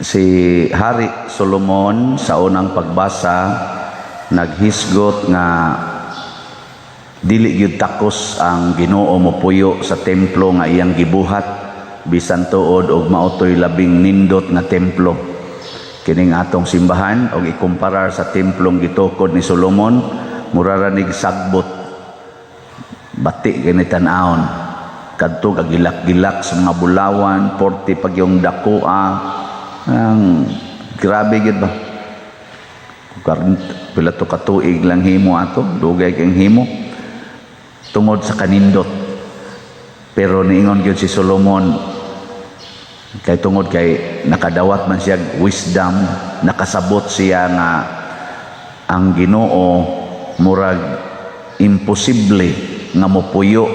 Si Hari Solomon sa unang pagbasa naghisgot nga dili gyud takos ang Ginoo mopuyo sa templo nga iyang gibuhat, bisan tuod og mao toy labing nindot nga templo. Kining atong simbahan og ikumparar sa templong gitukod ni Solomon, mura ra nig sagbot, bati kini tan-awon kadto kagilak-gilak sa mga bulawan, porte pag yung dakoa, ang grabe gid ba. Karon pila to ka tuig lang himo ato, dugay kang himo tungod sa kanindot. Pero niingon gyud si Solomon kay tungod kay nakadawat man siya wisdom, nakasabot siya nga ang Ginoo murag imposible nga mopuyo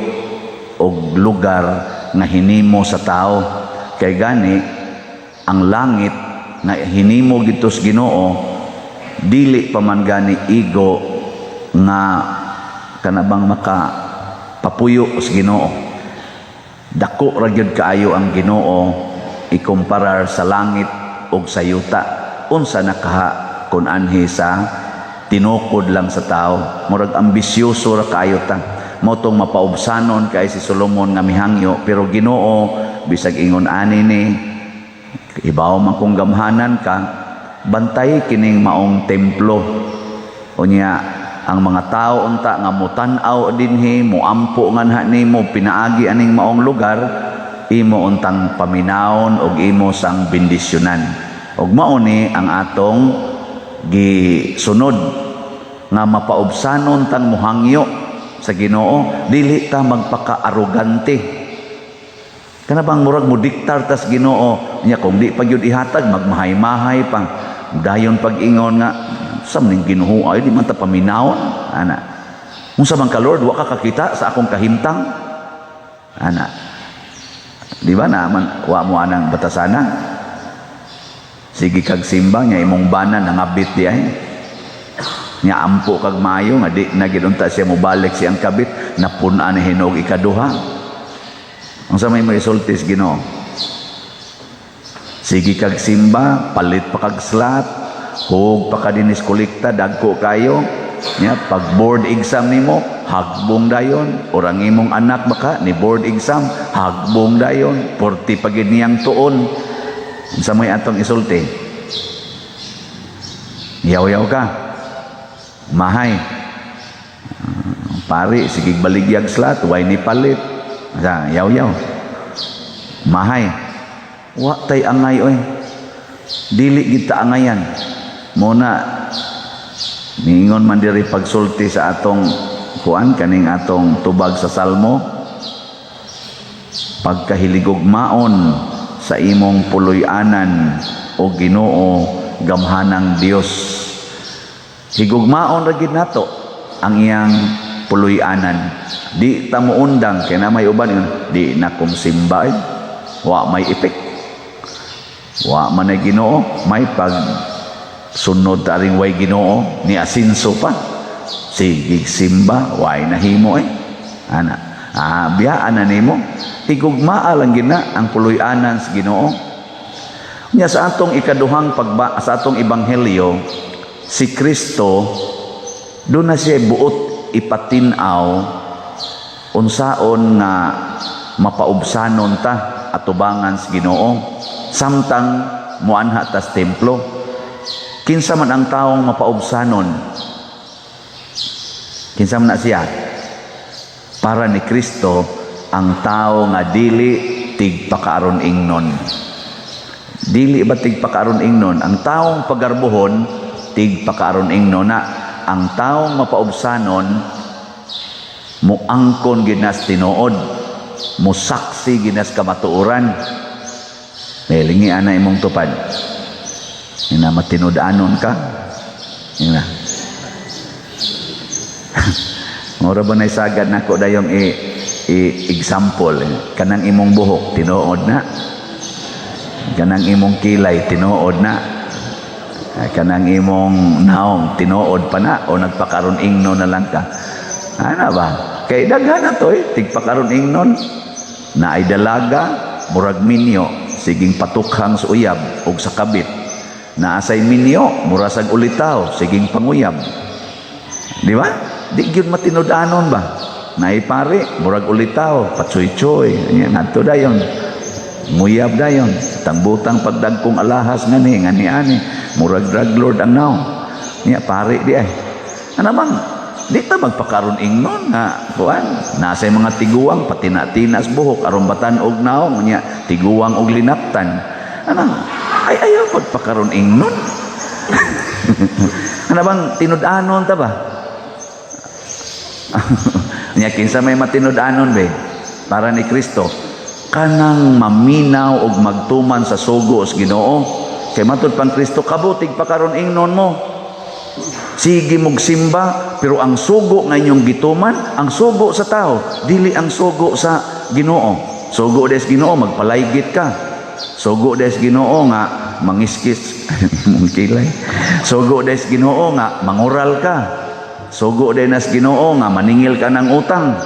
og lugar nga hinimo sa tao, kay gani ang langit nga hinimo gito sa Ginoo dili pa man gani igo nga kanabang maka papuyo sa Ginoo. Dako ra gyud kaayo ang Ginoo ikumparar sa langit ug sa yuta, unsa nakaha kun anhi sa tinukod lang sa tao? Murag ambisyoso ra kaayo ta. Mao tong mapaubsanon kay si Solomon nga mihangyo, pero Ginoo, bisag ingon ani ni, ibaw man kung gamhanan ka, bantay kining maong templo. Unya ang mga tao unta nga mutan-aw dinhi, muampo nganha nimo pinaagi aning maong lugar, imo untang paminawon og imo sang bendisyonan. Og mao ni ang atong gisunod nga mapaubsanon tang muhangyo sa Ginoo, dili ta magpaka-arugante. Kana bang murag mo diktar tas Ginoo nya, kung di pa gyud ihatag magmahay-mahay pa dayon, pag-ingon nga sa maning Ginoo ay di man ta paminawon ana. Unsa man ka, Lord, wa ka kakita sa akong kahimtang ana? Di ba na man wa mo anang batasana? Sige kag simba nya imong bana nangabit di ay, nya ampo kag maayo nga di na gid unta siya mobalik siyang kabit, napun-an ni hinog ikaduha. Unsa may mo isulti sa Ginoo? Sige kag simba, palit pa kag slot, hug pa ka dinis kolekta, dagko kayo nya pag board exam nimo hagbong dayon, or ang imong anak baka ni board exam, hagbong dayon, porti pa gid niyang tuon. Unsa may atong isulti? Yaw-yaw ka, mahay. Pari sige baligyag slot, way ni palit sa yaw-yaw, mahay. Wa tay angay oy, dili gid ta angayan mo na. Niingon man diri pagsulti sa atong kuan, kaning atong tubag sa Salmo, "Pagkahiligugmaon sa imong puloy-anan, o Ginoo, gamhanang Dios." Higugmaon ra gid nato ang iyang puloy-anan. Di ta moundang kay na may uban ingon, "Di na kong simba eh. Wa may epek. Wa man ay Ginoo, may pag sunod ta ring way Ginoo ni asinso pa. Sige simba, way nahimo eh." Ana. Ah, biyaan na nimo. Higugmaa lang gina ang puloy-anan sa Ginoo. Nya sa atong ikaduhang pagba sa atong ebanghelyo, si Kristo doon na siya buot ipatin-aw unsaon nga mapaubsanon ta atubangan sa Ginoo samtang muanha tas templo. Kinsa man ang taong mapaubsanon? Kinsa man na siya? Para ni Kristo, ang tao nga dili tigpakaaron ingnon. Dili ba tigpakaaron ingnon? Ang taong pagarbuhon, tigpakaaron ingnon na. Ang taong mapaubsanon, muangkon ginas tinuod, musaksi ginas kamatuoran. Lingi ana imong tupad. Ina matinud-anon ka. Ina. Mura ba na isagad nako dayong i example, kanang imong buhok, tinuod na. Kanang imong kilay, tinuod na. Kanang imong naong, tinuod pa na o nagpakaron ingnon na lang ka? Ana ba? Kay daghan na to eh, tigpakaron ingnon. Na ay dalaga, murag minyo. Siging patukhang sa uyab og sa kabit. Naa say minyo, mura sag ulitaw, siging panguyab. Di ba? Di gyud matinud-anon ba? Naay pare, murag ulitaw, patsoy-tsoy, nya ngadto dayon. Muyab dayon, tangbutang pagdagkong alahas ngani, ngani ani, murag drug lord ang naong. Nya pare di ay. Ano bang di ta magpakaron ingnon nga kuan, nasa mga tiguang patina-tinas buhok aron batan-og naong, nya tiguang og linaptan. Ano ay, ayaw pagpakaron ingnon. Ano bang tinud-anon ta ba? Nya kinsa may matinud-anon be para ni Kristo? Kanang maminaw og magtuman sa sugo sa Ginoo. Kay matud pang Kristo, kabutig pakaron ingnon mo. Sige mog simba, pero ang sugo nga inyong gituman, ang sugo sa tao, dili ang sugo sa Ginoo. Sugo des Ginoo, magpalaygit ka. Sugo des Ginoo nga mangiskis mong kilay. Sugo des Ginoo nga mangural ka. Sugo des Ginoo nga maningil ka ng utang.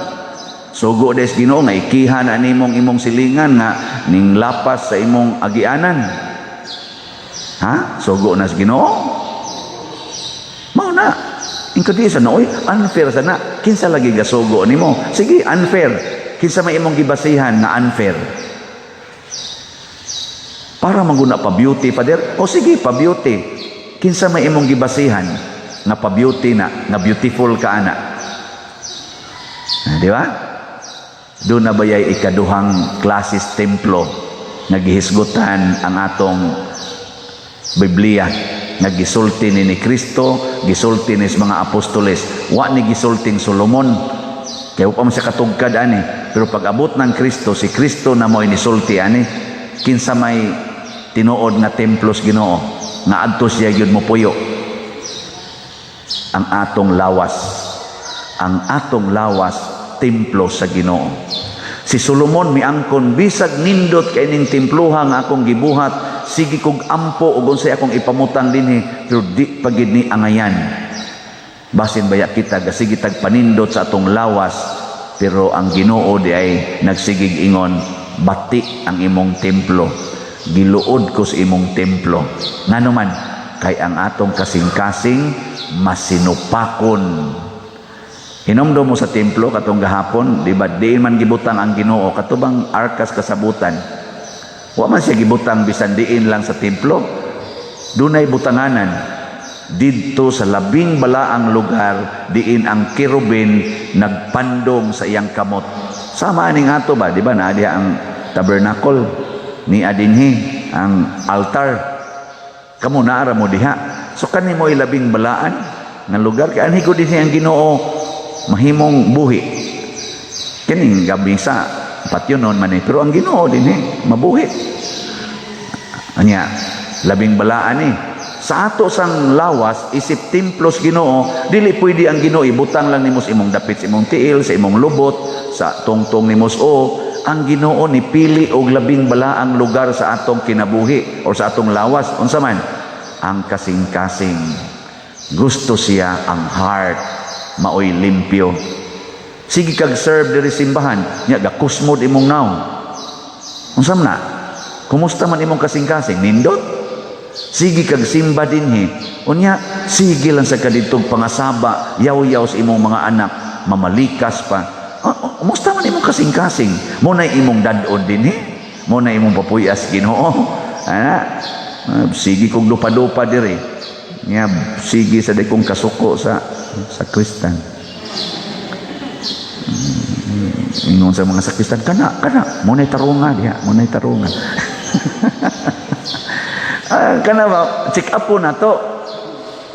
Sugo des Ginoo nga ikiha na nimong imong silingan nga ning lapas sa imong agianan. Ha? Sugo na sa Ginoo? Mao na. Ingko di sa na, oy, unfair sa na. Kinsa lagi gasugo nimo? Sige, unfair. Kinsa may imong gibasihan nga unfair? Para maguna pa beauty, Father. O sige, pa beauty. Kinsa may imong gibasihan nga pa beauty na, nga beautiful ka ana? Ah, di ba? Doon na bayay ikaduhang klasis templo nga gihisgutan ang atong Biblia nga gisulti ni Kristo, gisulti ni sa mga apostoles. Wa ni gisulting Solomon. Kaya pa man siya katugkad ani. Pero pag abot ng Kristo, si Kristo na mo inisulti ani. Kinsa may tinuod nga templo sa Ginoo nga adto siya gyud mo puyo? Ang atong lawas. Ang atong lawas templo sa Ginoo. Si Solomon miangkon, "Bisag nindot kay ning templuha nga akong gibuhat, sige kog ampo ug unsay akong ipamutang dinhi, pero di pa gid ni angayan." Basin baya kita gasige tag panindot sa atong lawas, pero ang Ginoo di ay nagsigig ingon, "Bati ang imong templo. Giluod ko sa imong templo." Ngano man? Kay ang atong kasing-kasing masinupakon. Hinomdom mo sa templo katong gahapon, di ba? Diin man gibutang ang Ginoo katubang arkas kasabutan. Wa man siya gibutang bisan diin lang sa templo. Dunay butanganan didto sa labing balaang lugar, diin ang kerubin nagpandong sa iyang kamot. Sama aning ato ba, di ba? Naa diha ang tabernacle ni adinhi ang altar. Kamo naara mo diha. So kani mo labing balaan nga lugar kay anhi ko dinhi ang Ginoo mahimong buhi. Kining gabi sa patyonon man eh, pero ang Ginoo dinhi mabuhi. Anya labing balaan ni sa ato sang lawas isip templos Ginoo, dili pwede ang Ginoo ibutang lang nimo sa imong dapit, sa imong tiil, sa imong lubot, sa tungtong nimo. O ang Ginoo ni pili og labing balaang lugar sa atong kinabuhi or sa atong lawas. Unsa man? Ang kasing-kasing. Gusto siya ang heart maoy limpyo. Sige kag serve diri simbahan, nya gakusmod imong naong. Unsa man na? Kumusta man imong kasing-kasing? Nindot. Sige kag simba dinhi, unya sige lang sa kaditong pangasaba, yaw-yaw sa imong mga anak, mamalikas pa. Oh, kumusta man imong kasing-kasing? Mo na imong dad-on dinhi, mo na imong papuyas Ginoo. Ana, sige kog dupa-dupa diri. Nya sige sa kong kasuko sa sakristan. Ingon sa mga sakristan, kana kana mo na tarunga diha, mo na tarunga. Kana ba, check up po na to.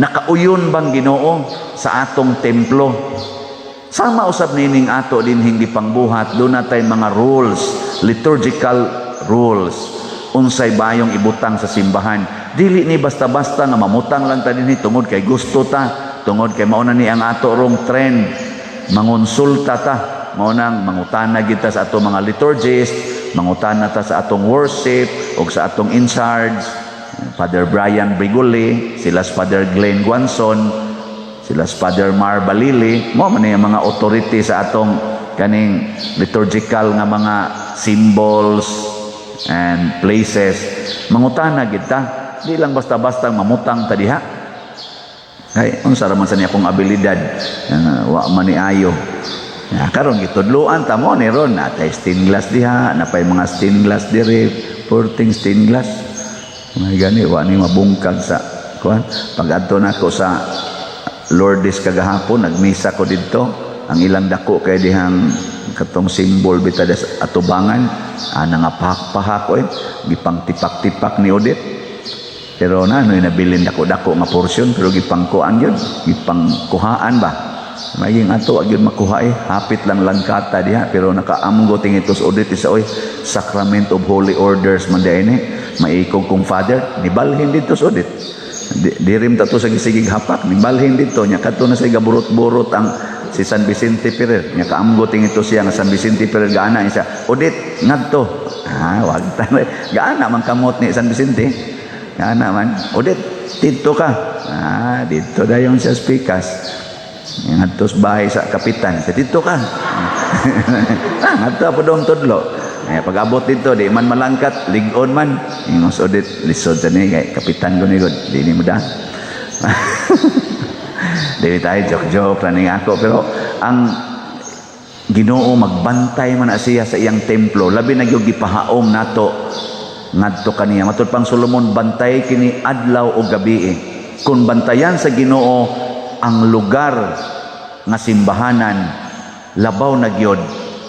Nakauyon bang Ginoo sa atong templo? Sama usab nining ato din hindi pangbuhat, doon natay mga rules, liturgical rules. Unsay bayong ibutang sa simbahan. Dili ni basta-basta nga mamutang lang ta dinhi tungod kay gusto ta, tungod kay mao na ni ang ato rong trend. Mangonsulta ta, mao nang mangutana kita sa atong mga liturgist, mangutana ta sa atong worship o sa atong in charge, Father Brian Brigoli, sila Father Glenn Guanzon, sila Father Mar Balili, mo man yung mga authority sa atong kaning liturgical nga mga symbols. and places. Mangutana gid ta, di lang basta-basta mamutang ta diha. Kay unsa ra man sa niya akong abilidad, wa man ni ayo. Ya, karon gitudloan ta mo ni ron natay stained glass diha, napay mga stained glass diri, porting stained glass. May gani wa ni mabungkag sa kuan. Pag adto nako sa Lourdes kagahapon, nagmisa ko didto. Ang ilang dako kay dihang katong symbol bita des atubangan, ana nga pahak-pahak oy, gipang tipak-tipak ni Odette. Pero na ano nabilin dako-dako nga porsyon, pero gipangkuan yun, gipangkuhaan ba. Maging ato gyud makuha eh, hapit lang langkata diha, pero nakaamgo tingito sa Odette isa oy, Sacrament of Holy Orders man diay ni. Maikog kong father, nibalhin dito sa Odette. Dirim ta to sa gisigig hapak, nibalhin dito nya kadto na sa gaburot-burot ang si San Vicente Ferrer. Nya kaamgo tingito siya nga San Vicente Ferrer gaana siya. "Odette, ngadto." Ah, wag ta. Gaana man kamot ni San Vicente. Gaana man. "Odette, dito ka." Ah, dito dayon siya spikas. Ngadto sa bahay sa kapitan. Sa dito ka. Ah, ngadto po dong tudlo. Eh, pag abot dito, di man malangkat, ligon man. Ingos Odette, "Lisod sa ni, kay kapitan ko ni God, di ni mo da." Di tayo, joke-joke lang ako. Pero ang Ginoo magbantay man na siya sa iyang templo. Labi na gyud gipahaom nato ngadto kaniya. Matud pang Solomon, bantay kini adlaw o gabi. Kung bantayan sa Ginoo ang lugar nga simbahanan, labaw na gyud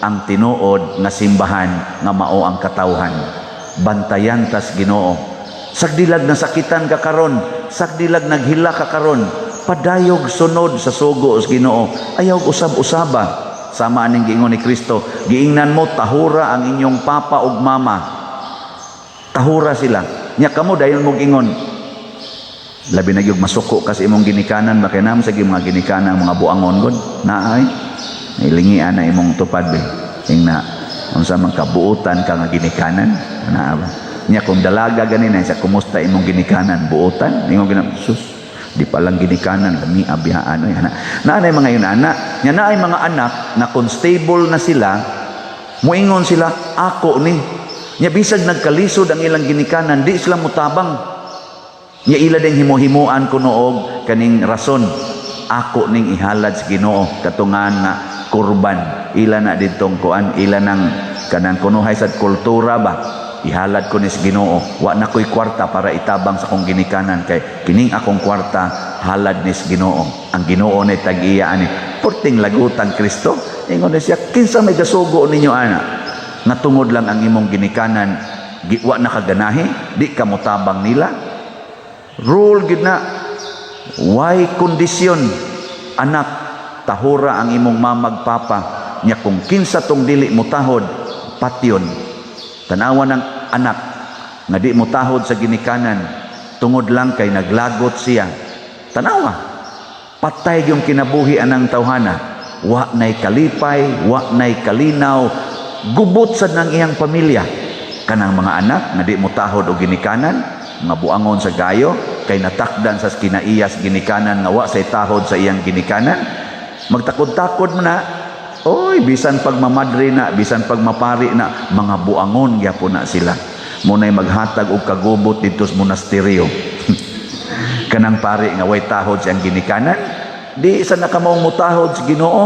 ang tinuod nga simbahan nga mao ang katawhan. Bantayan tas Ginoo. Sagdilag nasakitan ka karon, sagdilag naghila ka karon, padayog sunod sa sugo sa Ginoo. Ayaw usab-usaba. Sama aning giingon ni Kristo, giingnan mo, "Tahura ang inyong papa ug mama." Tahura sila. Nya kamo dayon mo ingon. Labi na gyud masuko ka sa imong ginikanan ba, kay naman sa mga ginikanan mga buangon gud. Naay. Ilingian na imong tupad be. Ingna unsa man kabuutan ka nga ginikanan? Naa ba? Nya kung dalaga gani na sa, "Kumusta imong ginikanan?" "Buotan." Ingon gina, "Sus, di pa lang ginikanan, lami abihaan oy." Ana. Naanay mga yun anak. Nya naay mga anak na kung stable na sila, muingon sila, "Ako ni." Nya bisag nagkalisod ang ilang ginikanan, di sila mutabang. Nya ila ding himo-himuan kuno og kaning rason. "Ako ning ihalad sa Ginoo katungan nga kurban." Ila na ditong kuan, ila nang kanang kunuhay sa kultura ba. "Ihalad ko ni sa Ginoo. Wa na ko'y kwarta para itabang sa akong ginikanan kay kining akong kwarta halad ni sa Ginoo. Ang Ginoo ni tag-iya ani." Porting lagutan Kristo. Ingon na siya, "Kinsa may gasugo ninyo ana? Nga tungod lang ang imong ginikanan, wa na kaganahi, di ka motabang nila." Rule gid na. Why kondisyon? Anak, tahura ang imong mamag papa. Nya kung kinsa tong dili mo tahod, patyon. Tanawa ng anak nga di mo tahod sa ginikanan tungod lang kay naglagot siya. Tanawa. Patay yung kinabuhi anang tawhana. Wa nay kalipay, wa nay kalinaw, gubot sa nang iyang pamilya. Kanang mga anak nga di mo tahod og ginikanan, nga buangon sa gayo, kay natakdan sa kinaiyas ginikanan nga wa say tahod sa iyang ginikanan. Magtakod-takod mo na, oy, bisan pagmamadre na, bisan pagmapari na, mga buangon gyapon na sila. Muna'y maghatag og kagubot dito sa monasteryo. Kanang pari nga way tahod siyang ginikanan, di sa nakamaong mutahod sa Ginoo.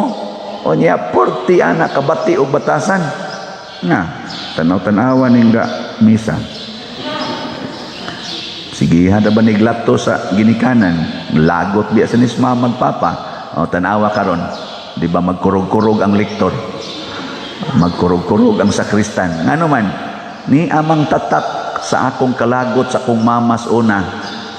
O niya, porti ana kabati og batasan. Nga, tanaw-tanawa ning ga misa. Sige, hada ba niglato sa ginikanan? Lagot biya sa nis mama papa. O tanawa karon. Di ba magkurog-kurog ang lektor? Magkurog-kurog ang sakristan. Ngano man, ni amang tatak sa akong kalagot sa akong mamas una,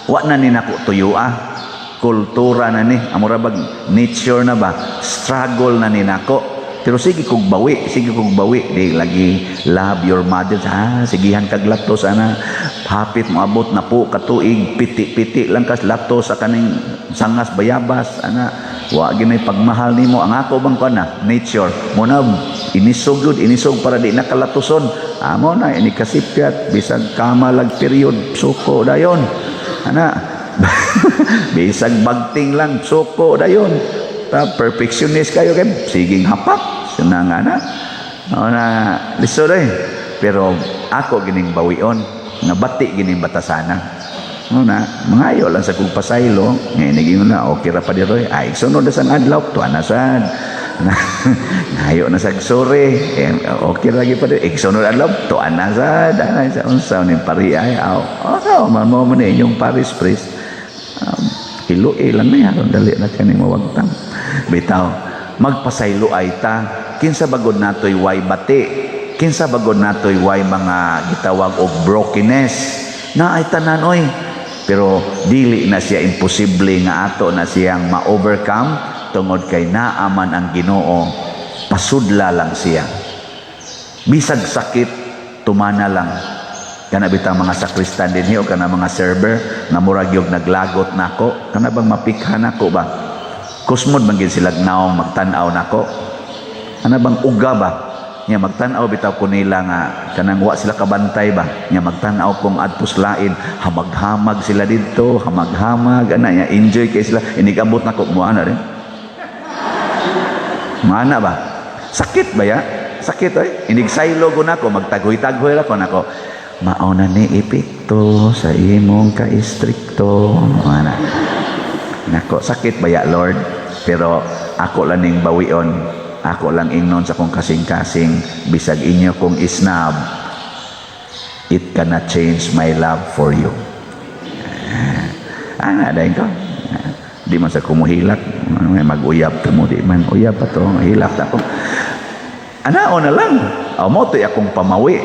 wa na ni nako tuyo ah. Kultura na ni, amura bag nature na ba? Struggle na ni nako. Pero sige kog bawi, sige kog bawi, di lagi love your mother. Ah, sigihan kag latos ana. Hapit moabot na po katuig, piti-piti lang kas lato sa kaning sangas bayabas ana. Wa ginay pagmahal nimo ang ako bang kuan na nature. Mo na inisog yun, inisog para di nakalatoson. Amo na ini kasipyat bisag kamalag period, suko dayon. Ana. Bisag bagting lang, suko dayon. Ta perfectionist kayo kay siging hapak sinanga na. O na lisod eh. Pero ako gining bawion nga bati gining batasana. Ano na, mangayo lang sa kong pasaylo, ngayon naging na, okay ra pa diroy. Ay, sunod na sang adlaw, tuwa na sad. Ngayo na sa sorry. Eh, okay lagi pa diroy. Sunod adlaw, tuwa na sad. Ana sa unsa ni pari ay aw. Oh, man mo man inyong parish priest. Ilo lang na aron dali na kani mawagtang. Bitaw, magpasaylo ay ta. Kinsa bagod natoy way bati? Kinsa bagod natoy way mga gitawag og brokenness? Na ay tanan oy. Pero dili na siya imposible nga ato na siyang ma-overcome tungod kay naaman ang Ginoo, pasudla lang siya. Bisag sakit, tumana lang. Kana bitang mga sakristan dinhi o kana mga server nga murag yung naglagot nako, kana bang mapikha nako ba? Kusmod man gid sila naong magtan-aw nako. Ana bang uga ba? Nya magtan-aw bitaw ko nila nga kanang wa sila kabantay ba? Nya magtan-aw kong adtos lain, hamag-hamag sila didto, hamag-hamag ana nya enjoy kay sila. Inigabot nako mo ana rin. Mana ba? Sakit ba ya? Sakit oy. Inigsaylo ko nako, magtaghoy-taghoy ra ko nako. Mao na ni epekto sa imong ka-istrikto. Mana. Nako, sakit ba ya, Lord? Pero ako lang ning bawion. Ako lang ingnon sa kong kasing-kasing, bisag inyo kong isnab, it cannot change my love for you. Ah, ana ko. Di man sa kumuhilak, mag-uyab ka mo, di man uyab pa to, hilak ta ko. Anao na lang. O mo to'y akong pamawi.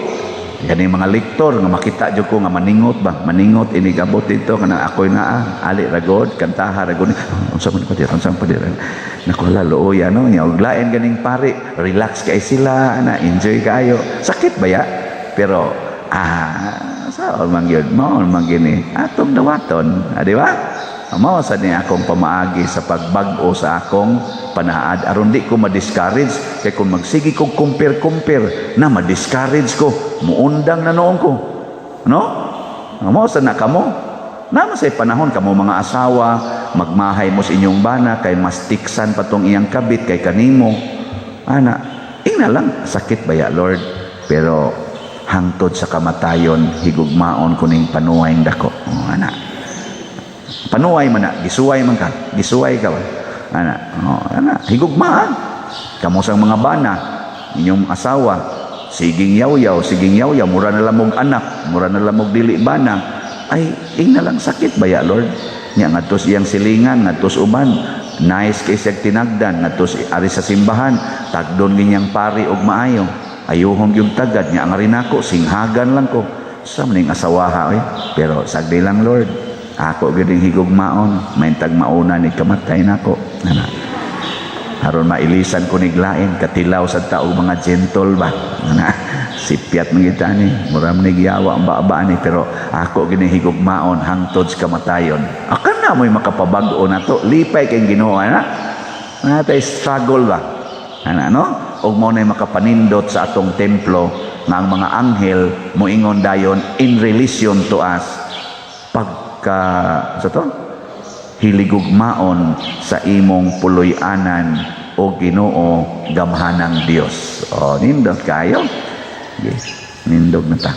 Kani mga lektor nga makita jud ko nga maningot ba, maningot inigabot dito kanang ako'y naa, ali ragod, kantaha ragod. Unsa man pa unsa man pa. Nako la luoya no, nya og lain ganing pare, relax kay sila, ana enjoy kayo. Sakit ba ya? Pero sa man gyud, mao man gini atong dawaton, ah, di ba? Mao sa ni akong pamaagi sa pagbag-o sa akong panaad aron di ko ma-discourage, kay kung magsige kog compare compare na ma-discourage ko, muundang na noon ko, no? Mao sa na kamo naman sa panahon kamo mga asawa magmahay mo sa inyong bana kay mas tiksan pa tong iyang kabit kay kanimo ana. Ingna lang, sakit ba ya, Lord? Pero hangtod sa kamatayon higugmaon ko ning panuway dako. Oh, ana, panuway man na, gisuway man ka, gisuway ka ba ana. Oh, ana, higugmaan kamo sang mga bana, inyong asawa siging yaw-yaw, siging yaw-yaw, mura na lamog anak, mura na lamog dili bana. Ay, ingna lang, sakit ba ya, Lord? Nya ngadto iyang silingan, ngadto uban, nice kay siyag tinagdan, ngadto ari sa simbahan, tagdon ginyang pari og maayo, ayuhon yung tagad nya. Ang rinako singhagan lang ko sa maning asawaha oy. Pero sagdi lang, Lord, ako gyud higugmaon maintag mauna ni kamatay nako ana, aron mailisan ko niglain katilaw sa tao mga gentle ba na sipyat man kita ni muram ni giyawa ang baba ni. Pero ako gini higugmaon hangtod sa kamatayon. Akan na mo'y makapabag-o na to, lipay kay Ginoo ana natay struggle ba ana, no? Og mo na makapanindot sa atong templo nga ang mga anghel moingon dayon in relation to us, pagka sa to hiligugmaon sa imong puloy-anan, o Ginoo, gamhanang Dios. O nindot kayo. Yes, nindog na ta.